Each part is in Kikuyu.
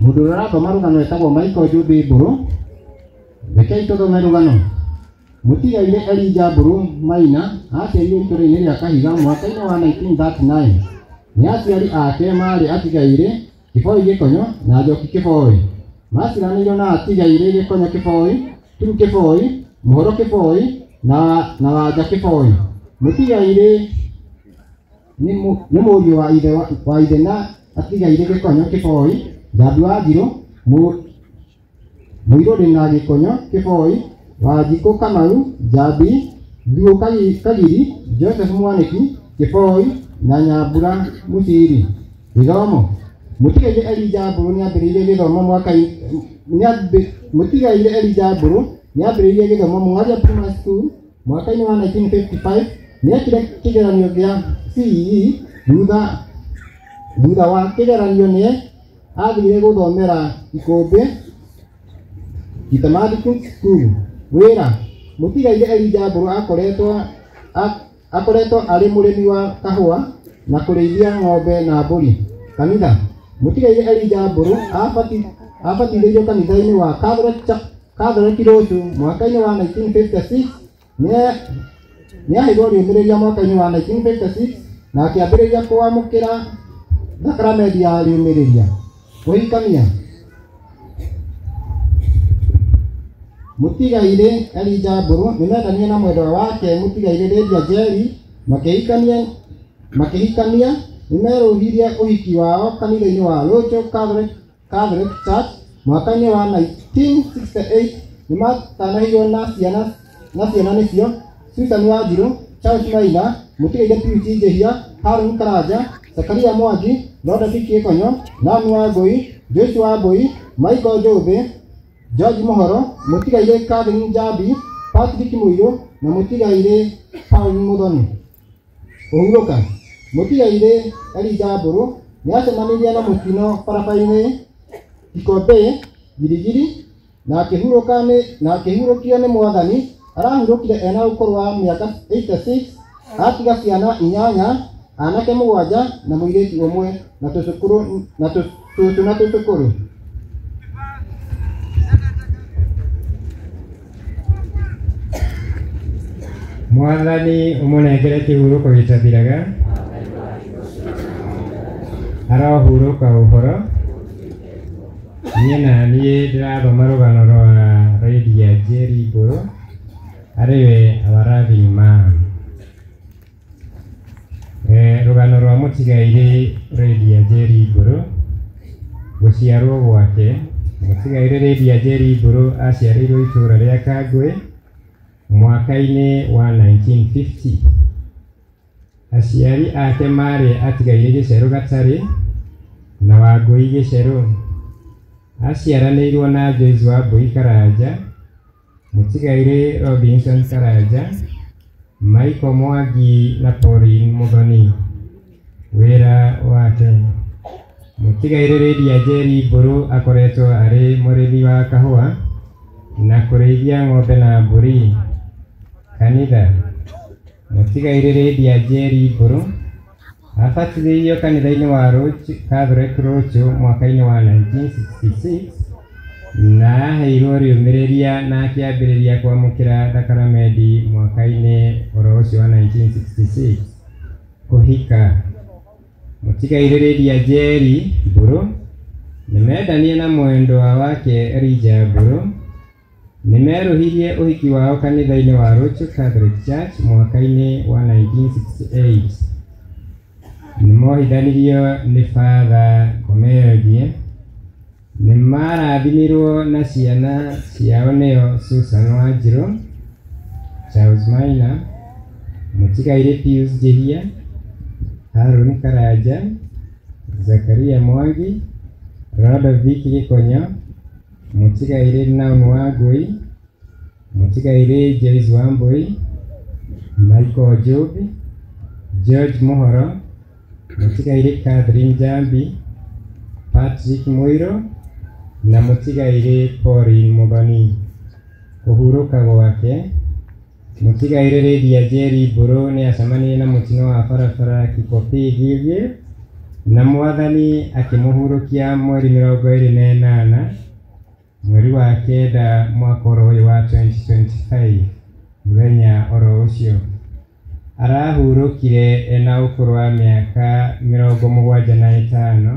Mũndũ ũrĩa ũrathoma rũgano etagwo Michael Njũmbĩ Mbũrũ. Rekei tũthome rũgano. Mũtigairĩ Elijah Mbũrũ Maina aciarirwo itũũra-inĩ rĩa Kahiga mwaka-inĩ wa 1939. Nĩ aciari ake maarĩ atigairĩ Kĩboi Gĩkonyo na Njoki Kĩboi. Maciaranĩirwo na atigairĩ Gĩkonyo Kĩboi, Turu Kĩboi, Mũhoro Kĩboi na Wanja Kĩboi. Mũtigairĩ nĩ mũriũ wa ithe na atigairĩ Gĩkonyo Kĩboi, Njambi wa Njirũ, Mũirũrĩ na Gĩkonyo Kĩboi, Wanjikũ Kamau, Njambi, Thuũ Kagiri, Joseph Mwaniki, Kĩboi na Nyambura Mũciri. Gĩthomo. Mũtigairĩ Elijah Mbũrũ nĩambĩrĩirie gĩthomo Mũtigairĩ Elijah Mbũrũ nĩambĩrĩirie gĩthomo Mũng'aria Primary School mwaka-inĩ wa 1955. Nĩekire kĩgeranio gĩa CEE. Thutha wa kĩgeranio nĩ athire gũthomera Ikũmbĩ Kitamathi School. Wĩra. Mũtigairĩ Elijah Mbũrũ akoretwo arĩ mũrĩmi wa kahũa na kũrĩithia ng'ombe na mbũri. Kanitha. Mũtigairĩ Elijah Mbũrũ abatithĩirio kanitha-inĩ wa Catholic Rũcu mwaka-inĩ wa 1956. Nĩaheirwo rĩũmĩrĩria mwaka-inĩ wa 1956 na akĩambĩrĩria kwamũkĩra thakramenti ya rĩũmĩrĩria. Kũhikania. Mũtigairĩ Elijah Mbũrũ nĩmendanire na mwendwa wake Mũtigairĩ Lydia Njeri makĩhikania. Nĩmerũhirie ũhiki wao kanitha-inĩ wa Rũcu Catholic Church mwaka-inĩ wa 1968. Nĩmatanahĩirwo na ciana nĩcio Susan Wanjirũ, Charles Maina, Mũtigairĩ Pius Njihia, Harun Karanja, Zakaria Mwangi, Roderick Gĩkonyo, Naomi Wangũi, Joyce Wambũi, Michael Njũmbĩ, George Mũhoro, Mũtigairĩ Catherine Njambi, Patrick Mũirũ na Mũtigairĩ Paul Mũthoni. Kũhurũka. Mũtigairĩ Elijah Mbũrũ nĩacemanirie na mũtino barabara-inĩ Ikombe Girigiri na akĩhurũkio nĩ Mwathani. Arahurũkire ena ũkũrũ wa mĩaka 86. Atiga ciana 8, anake 7 na mũirĩtu ũmwe na tũcũcũ na tũcũkũrũ. Mwathani ũmũnengere kĩhurũko gĩtathiraga. Arohurũka ũhoro. Niĩ na niĩ ndĩrathoma rũgano rwa Lydia Njeri Mbũrũ arĩ we our loving mom. Rũgano rwa Mũtigairĩ Lydia Njeri Mbũrũ. Gũciarwo gwake. Mũtigairĩ Lydia Njeri Mbũrũ aciarĩirwo itũũra rĩa Kangũĩ mwaka-inĩ wa 1950. Aciari ake maarĩ atigairĩ Gĩcerũ Gatarĩ na Wangũi Gĩcerũ. Aciaranĩirwo na Joyce Wambũi Karanja, Mũtigairĩ Robinson Karanja, Michael Mwangi na Pauline Mũthoni. Wĩra wake. Mũtigairĩ Lydia Njeri Mbũrũ akoretwo arĩ mũrĩmi wa kahũa na kũrĩithia ng'ombe na mbũri. Kanitha. Mũtigairĩ Lydia Njeri Mbũrũ abatithĩirio kanitha-inĩ wa Catholic Rũcu mwaka-inĩ wa 1966 na aheirwo rĩũmĩrĩria na akĩambĩrĩria kwamũkĩra thakramenti mwaka-inĩ oro ũcio wa 1966. Kũhika. Mũtigairĩ Lydia Njeri Mbũrũ nĩmendanie na mwendwa wake Elijah Mbũrũ. Nĩmerũhirie ũhiki wao kanitha-inĩ wa Rũcu Catholic Church mwaka-inĩ wa 1968. Nĩmohithanirio nĩ Father Komegie. Nĩmarathimirwo na ciana ciao nĩo Susan Wanjirũ, Charles Maina, Mũtigairĩ Pius Njihia, Harun Karanja, Zakaria Mwangi, Roderick Gĩkonyo, Mũtigairĩ Naomi Wangũi, Mũtigairĩ Joyce Wambũi, Michael Njũmbĩ, George Mũhoro, Mũtigairĩ Catherine Njambi, Patrick Mũirũ na Mũtigairĩ Pauline Mũthoni. Kũhurũka gwake. Mũtigairĩ Lydia Njeri Mbũrũ nĩacemanirie na mũtino wa barabara Kikopey Gilgil Na Mwathani akĩmũhurũkia mweri 28 mweri wa 9 mwaka oro ũyũ wa 2025 mũthenya oro ũcio. Arahurũkire ena ũkũrũ wa mĩaka 75,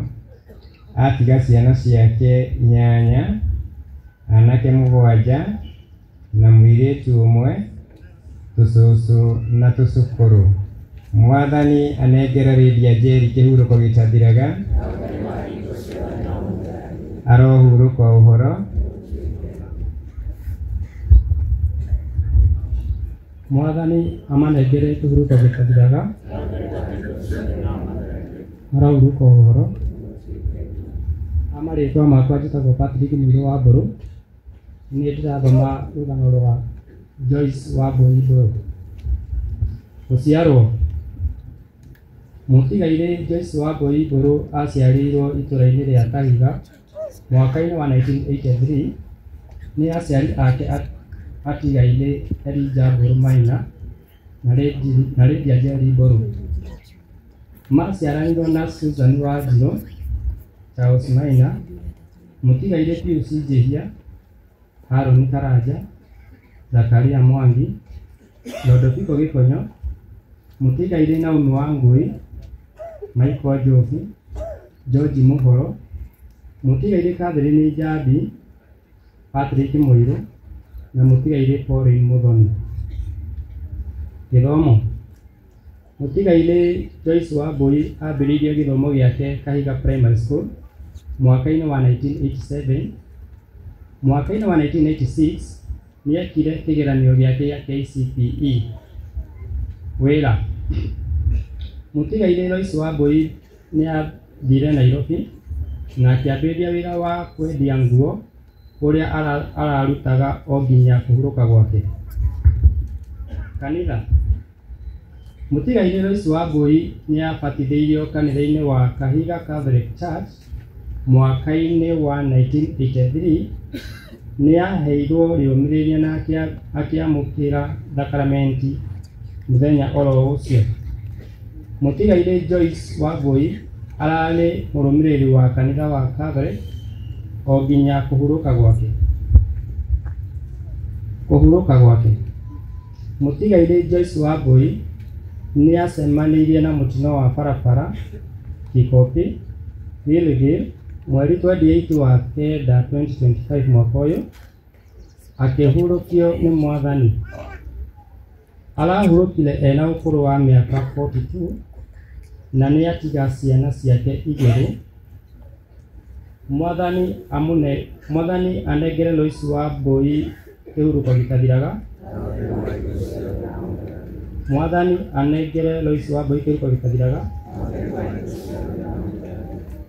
atiga ciana ciake 8, anake 7 na mũirĩtu ũmwe, tũcũcũ na tũcũkũrũ. Mwathani anengere Lydia Njeri kĩhurũko gĩtathiraga, arohurũka ũhoro. Mwathani amanengere kĩhurũko gĩtathiraga, arohurũka ũhoro. Amarĩtwa makwa njĩtagwo Patrick Mũirũ wa Mbũrũ. Nĩ ndĩrathoma rũgano rwa Joyce Wambui Mbũrũ. Gũciarwo. Mũtigairĩ Joyce Wambui Mbũrũ aciarĩirwo itũũra-inĩ rĩa Kahiga mwaka-inĩ wa 1983 nĩ aciari ake atigairĩ Elijah Mbũrũ Maina na Lydia Njeri Mbũrũ. Maciaranirwo na Susan Wanjirũ, Charles Maina, mũtigairĩ Pius Njihia, Harũni Karanja, Zakaria Mwangi, Lodoviko Gĩkonyo, mũtigairĩ Naomi Wangui, Michael Njoki, George Mũhoro, mũtigairĩ Catherine Njambi, Patrick Mũirũ na mũtigairĩ Pauline Mũthoni. Gĩthomo. Mũtigairĩ Joyce Wambui ambĩrĩirie gĩthomo gĩake Kahiga Primary School mwaka-inĩ wa 1987. Mwaka-inĩ wa 1986 nĩekire kĩgeranio gĩake gĩa KCPE. Wĩra. Mũtigairĩ Lois Wambui nĩathire Nairobi na akĩambĩrĩria wĩra wa kwendia nguo ũrĩa ararutaga o nginya kũhurũka gwake. Kanitha. Mũtigairĩ Lois Wambui nĩabatithĩirio kanitha-inĩ wa Kahiga Catholic Church mwaka-inĩ wa 1983. Nĩaheirwo rĩũmĩrĩria na akĩamũkĩra thakramenti mũthenya oro ũcio. Mũtigairĩ Joyce Wambui ararĩ mũrũmĩrĩri wa kanitha wa Catholic o nginya kũhurũka gwake. Kũhurũka gwake. Mũtigairĩ Joyce Wambui nĩacemanirie na mũtino wa barabara Kikopi, Gilgil mweri 28 wa 9 2025 mwaka ũyũ, akĩhurũkio nĩ Mwathani. Arahurũkire ena ũkũrũ wa mĩaka 42 na nĩatiga ciana ciake 2. Mwathani anengere Lois Wambui kĩhurũko gĩtathiraga. Mwathani anengere Lois Wambui kĩhurũko gĩtathiraga.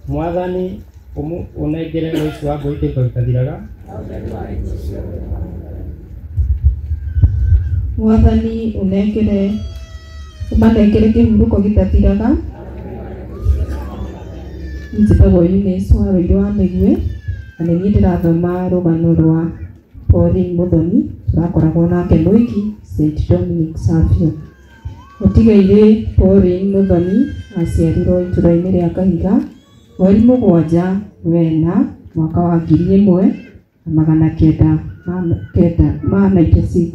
Mwathani ũnengere Lois Wambui kĩhurũko gĩtathiraga. Mwathani ũnengere ũmanengere kĩhurũko gĩtathiraga. Njĩtagwo Eunice wa Rũirũ wa Mĩguĩ na nĩ niĩ ndĩrathoma rũgano rwa Pauline Mũthoni tũrakoragwo nake Mwiki St Dominic Savio. Mũtigairĩ Pauline Mũthoni aciarirwo itũũra-inĩ rĩa Kahiga mweri 7 wena mwaka wa 1996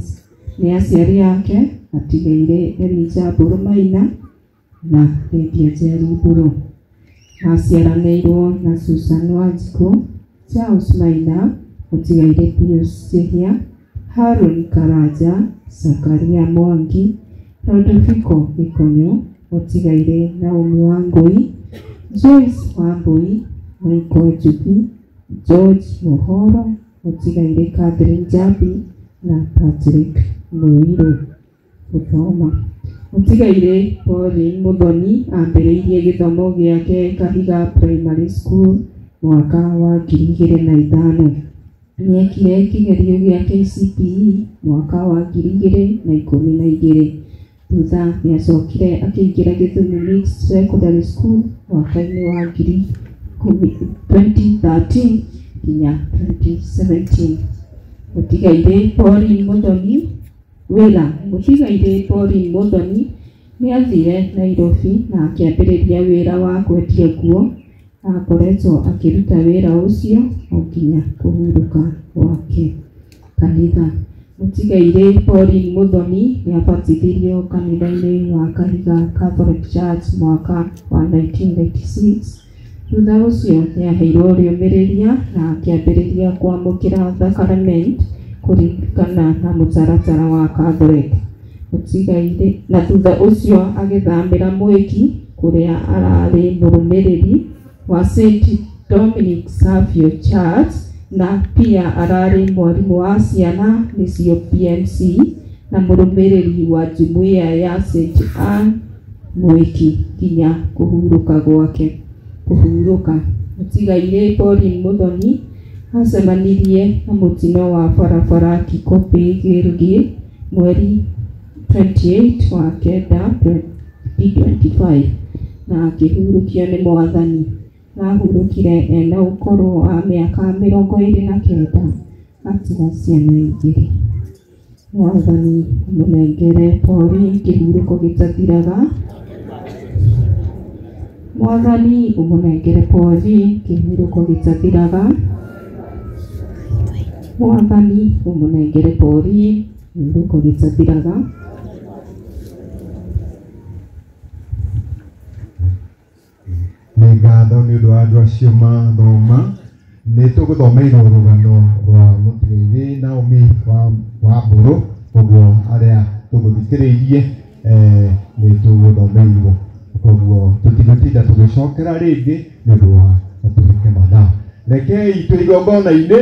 nĩ aciari ake atigairĩ Elijah Mbũrũ Maina na Lydia Njeri Mbũrũ. Aciaranĩirwo na Susan Wanjikũ, Charles Maina, mũtigairĩ Pius Njihia, Harũni Karanja, Zakaria Mwangi, Lodoviko Gĩkonyo, mũtigairĩ Naomi Wangui, Joyce Wambui, Michael Njubi, George Mũhoro, mũtigairĩ Catherine Njambi na Patrick Mũirũ. Gũthoma. Mũtigairĩ Pauline Mũthoni ambĩrĩirie gĩthomo gĩake Kahiga Primary School mwaka wa 2005. Nĩekire kĩgerio gĩa KCPE mwaka wa 2012. Thutha nĩacokire akĩingĩra Gĩthumo Mixed Secondary School mwaka-inĩ wa 2013 nginya 2017. Mũtigairĩ Pauline Mũthoni wĩra. Mũtigairĩ Pauline Mũthoni Nĩathire Nairobi na akĩambĩrĩria wĩra wa kwendia nguo na akoretwo akĩruta wĩra ũcio o nginya kũhurũka gwake. Kanitha. Mũtigairĩ Pauline Muthoni nĩabatithirio kanitha-inĩ wa Kahiga Catholic Church mwaka wa 1996. Thutha ũcio nĩaheirwo rĩũmĩrĩria na akĩambĩrĩria kwamũkĩra thakramenti kũringana na mũtaratara wa Catholic. Mũtigairĩ na thutha ũcio agĩthamĩra Mwĩki kũrĩa ararĩ mũrũmĩrĩri wa St Dominic Savio Church na pia ararĩ mwarimũ wa ciana nĩcio PMC na mũrũmĩrĩri wa jumuiya ya St Anne Mwĩki nginya kũhurũka gwake. Kũhurũka. Mũtigairĩ Pauline Muthoni acemanirie na mũtino wa barabara Kikopey Gilgil mweri 28 wa kenda 2025 na akĩhurũkio nĩ Mwathani. Ahurũkire ena ũkũrũ wa mĩaka 29 atiga ciana 2. Mwathani amũnengere Pauline kĩhurũko gĩtathiraga. Mwathani ũmũnengere Pauline kĩhurũko gĩtathiraga. Mwathani ũmũnengere Pauline kĩhurũko gĩtathiraga. Nĩ ngatho nĩ ũndũ wa andũ acio mathoma. Nĩ tũgũthomeirwo rũgano rwa mũtigairĩ Naomi wa Mbũrũ, koguo arĩa tũgũthikĩrĩirie nĩ tũgũthomeirwo, koguo tũtigũtinda tũgĩcokera rĩngĩ nĩ ũndũ wa tũhĩke mathaa. Rekei twĩ igongona-inĩ.